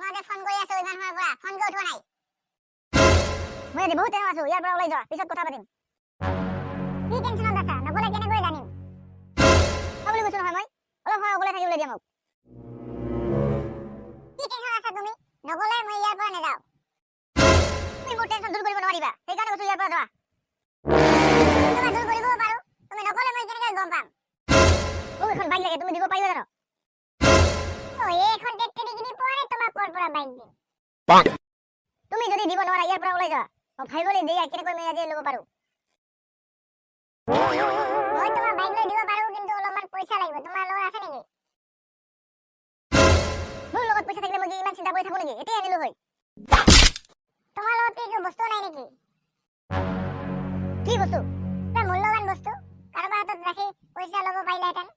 তোমাক যে ফোন কৰি আছো ইমান সময়ৰ পৰা, ফোন কিয় উঠোৱা নাই? মই আজি বহুত টেনচন আছো। ইয়াৰ পৰা ওলাই যোৱা, পিছত কথা পাতিম। কি টেনচনত আছা, নক'লে কেনেকৈ জানিম? বুলি কৈছো নহয় মই, অলপ সময় অকলে থাকিবলৈ দিয়া মোক। কি টেনচন আছা তুমি, নগ'লে মই ইয়াৰ পৰা নাযাওঁ। তুমি মোৰ টেনচন দূৰ কৰিব নোৱাৰিবা, সেইকাৰণে কৈছো ইয়াৰ পৰা যোৱা। তোমাৰ দূৰ কৰিবও পাৰো, তুমি নক'লে মই কেনেকৈ গম পাম? মোক এখন বাইক লাগে, তুমি দিব পাৰিবা জানো? অ, এইখন টেটকেনি কিনি পোৱা নাই, তোমাক ক'ৰ পৰা বাইক দিম? তুমি যদি দিব নোৱাৰা, ইয়াৰ পৰা ওলাই যোৱা। মই ভাবিবলৈ দিয়া কেনেকৈ মই আজি ল'ব পাৰো। মই তোমাক বাইক লৈ দিব পাৰো, কিন্তু অলপমান পইচা লাগিব। তোমাৰ লগত আছে নেকি? মোৰ লগত পইচা থাকিলে মই কি ইমান চিন্তা কৰি থাকো নেকি? এতিয়া আনিলো হয়। তোমাৰ লগত কি একো বস্তু নাই নেকি? কি বস্তু? কিবা মূল্যৱান বস্তু কাৰোবাৰ হাতত ৰাখি পইচা ল'ব পাৰিলাহেঁতেন।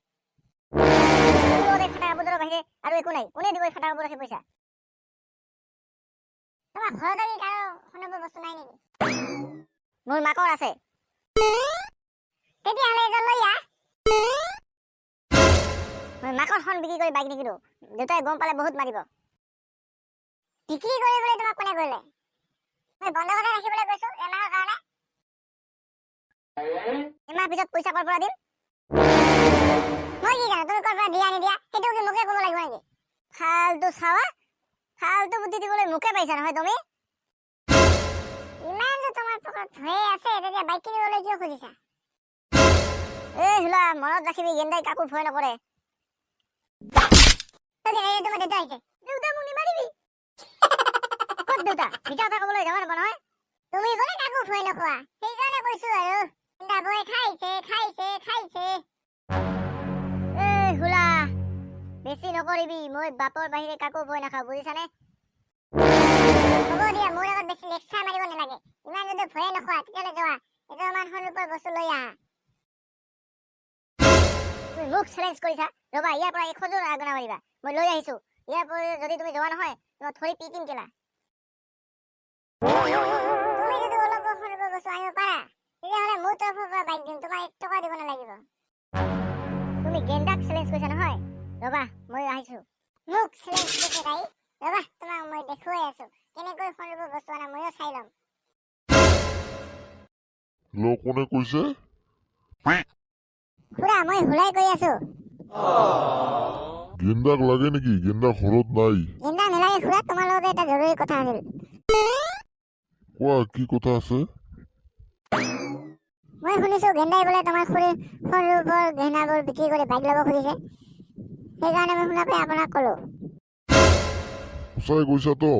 মোৰ লগত এই ফাটা কাপোৰযোৰৰ বাহিৰে আৰু একো নাই। কোনে দিব এই ফাটা কাপোৰ ৰাখি পইচা? তোমাৰ ঘৰতে কি কাৰো সোণৰ বস্তু নাই নেকি? মোৰ মাকৰ আছে। তেতিয়াহ'লে এজন লৈ আহ। মই মাকৰ সোণ বিক্ৰী কৰি বাইক নিকিনো। দেউতাই গম পালে বহুত মাৰিব। বিক্ৰী কৰিবলৈ তোমাক কোনে কৰিলে? মই বন্ধকতে ৰাখিবলৈ কৈছো এমাহৰ কাৰণে। এমাহ পিছত পইচা ক'ৰ পৰা দিম? মই কি জানো তুমি ক'ৰ পৰা দিয়া নিদিয়া? সেইটো কি মোকে ক'ব লাগিব নেকি? ফাল্টু চাৱা, ফাল্টু বুদ্ধি দিবলৈ মোকে পাইছা নহয় তুমি। ইমান যে তোমাৰ পকেট হৈয়ে আছে, তেতিয়া বাইক কিনিবলৈ কিয় খুজিছা? এই হুলা, মনত ৰাখিবি, গেন্দাই কাকো ভয় নকৰে। এই তোমাৰ দেউতা আহিছে। দেউতা, মোক নিমাৰিবি। ক'ত দেউতা? মিছা কথা ক'বলৈ যাব নাপা নহয়। তুমি বোলে কাকো ভয় নকৰা, সেইকাৰণে কৈছো আৰু। গেন্দা ভয় খাইছে, খাইছে, খাইছে। এই হুলা, বেছি নকৰিবি। মই বাপৰ বাহিৰে কাকো ভয় নাখাওঁ, বুজিছানে? হ'ব দিয়া, মোৰ আগত বেছি লেকচাৰ মাৰিব নালাগে। ইমান যদি ভয়ে নোখোৱা, তেতিয়াহ'লে যোৱা, এটামান সোণ ৰূপৰ বস্তু লৈ আহা। তুমি মোক চেলেঞ্জ কৰিছা? ৰ'বা, ইয়াৰ পৰা এখোজো আগ নাবাঢ়িবা। মই লৈ আহিছো। ইয়াৰ পৰা যদি তুমি যোৱা নহয়, তোমাক ধৰি পিটিম কেলা। তুমি যদি অলপ সোণ ৰূপৰ বস্তু আনিব পাৰা, তেতিয়াহ'লে মোৰ তৰফৰ পৰা বাইক দিম, তোমাক 1 টকা দিব নালাগিব। তুমি গেন্দাক চেলেঞ্জ কৰিছা নহয়? ৰ'বা, মই আহিছো। মোক চেলেঞ্জ দিছে তাই। ৰ'বা, তোমাক মই দেখুৱাই আছো। কেনেকৈ সোণ ৰূপৰ বস্তু আনা, ময়ো চাই ল'ম। হেল্ল', কোনে কৈছে? খুৰা, মই হুলাই কৈ আছো। গেন্দাক লাগে নেকি? গেন্দা ঘৰত নাই। গেন্দা নালাগে খুৰা, তোমাৰ লগতে এটা জৰুৰী কথা আছিল। কোৱা, কি কথা আছে? মই শুনিছো গেন্দাই বোলে তোমাৰ খুৰীৰ সোণ ৰূপৰ গহনাবোৰ বিক্ৰী কৰি বাইক ল'ব খুজিছে। সেইকাৰণে মই শুনা পাই আপোনাক ক'লো। সঁচাই কৈছা তো?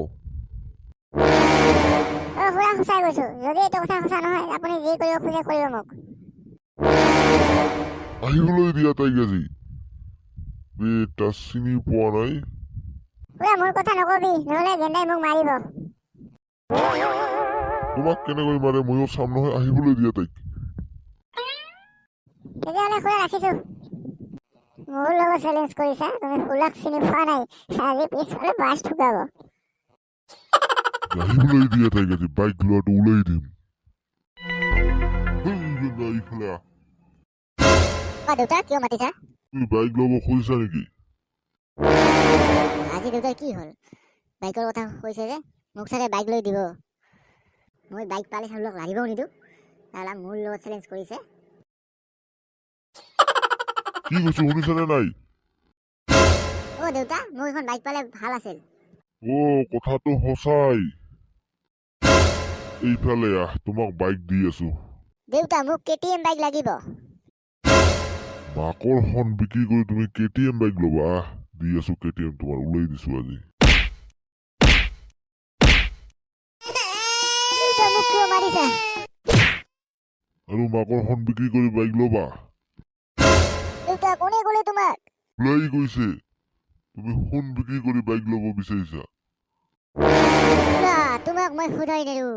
অ খুৰা, সঁচাই কৈছো। যদি এইটো কথা সঁচা নহয়, আপুনি যি কৰিব খোজে কৰিব মোক। আহিবলৈ দিয়া তাইক আজি। বেটা, চিনি পোৱা নাই। খুৰা, মোৰ কথা নকবি, নহ'লে গেন্দাই মোক মাৰিব। তোমাক কেনেকৈ মাৰে ময়ো চাম নহয়। আহিবলৈ দিয়া তাইক। তেতিয়াহ'লে খুৰা, ৰাখিছো। মোৰ লগত চেলেঞ্জ কৰিছা? তুমি হুলাক চিনি পোৱা নাই। আজি পিছফালে বাছ ঠুকাব। আহিবলৈ দিয়া তাইক আজি, বাইক লোৱাটো ওলাই দিম। হেই গেন্দা, এইফালে আহ। অ দেউতা, কিয় মাতিছা? তুমি বাইক ল'ব খুজিছা নেকি? আজি দেউতাৰ কি হ'ল? বাইকৰ কথা কৈছে যে? মোক চাগে বাইক লৈ দিব। মই বাইক পালে চাউলক লাগিবও নিদিওঁ। চালা, মোৰ লগত চেলেঞ্জ কৰিছে। কি কৈছো, শুনিছানে নাই? অ দেউতা, মোক এখন বাইক পালে ভাল আছিল। অ, কথাটো সঁচাই। এইফালে আহ, তোমাক বাইক দি আছো। দেউতা, মোক কেটিএম বাইক লাগিব। মাকৰ সোণ বিক্ৰী কৰি তুমি কেটিএম বাইক ল'বা? আহ, দি আছো কেটিএম তোমাৰ, ওলাই দিছো আজি। দেউতা, মোক কিয় মাৰিছা? আৰু মাকৰ সোণ বিক্ৰী কৰি বাইক ল'বা? দেউতা, কোনে ক'লে তোমাক? ওলাই গৈছে, তুমি সোণ বিক্ৰী কৰি বাইক ল'ব বিচাৰিছা। না, তোমাক মই সোধাই নেৰো।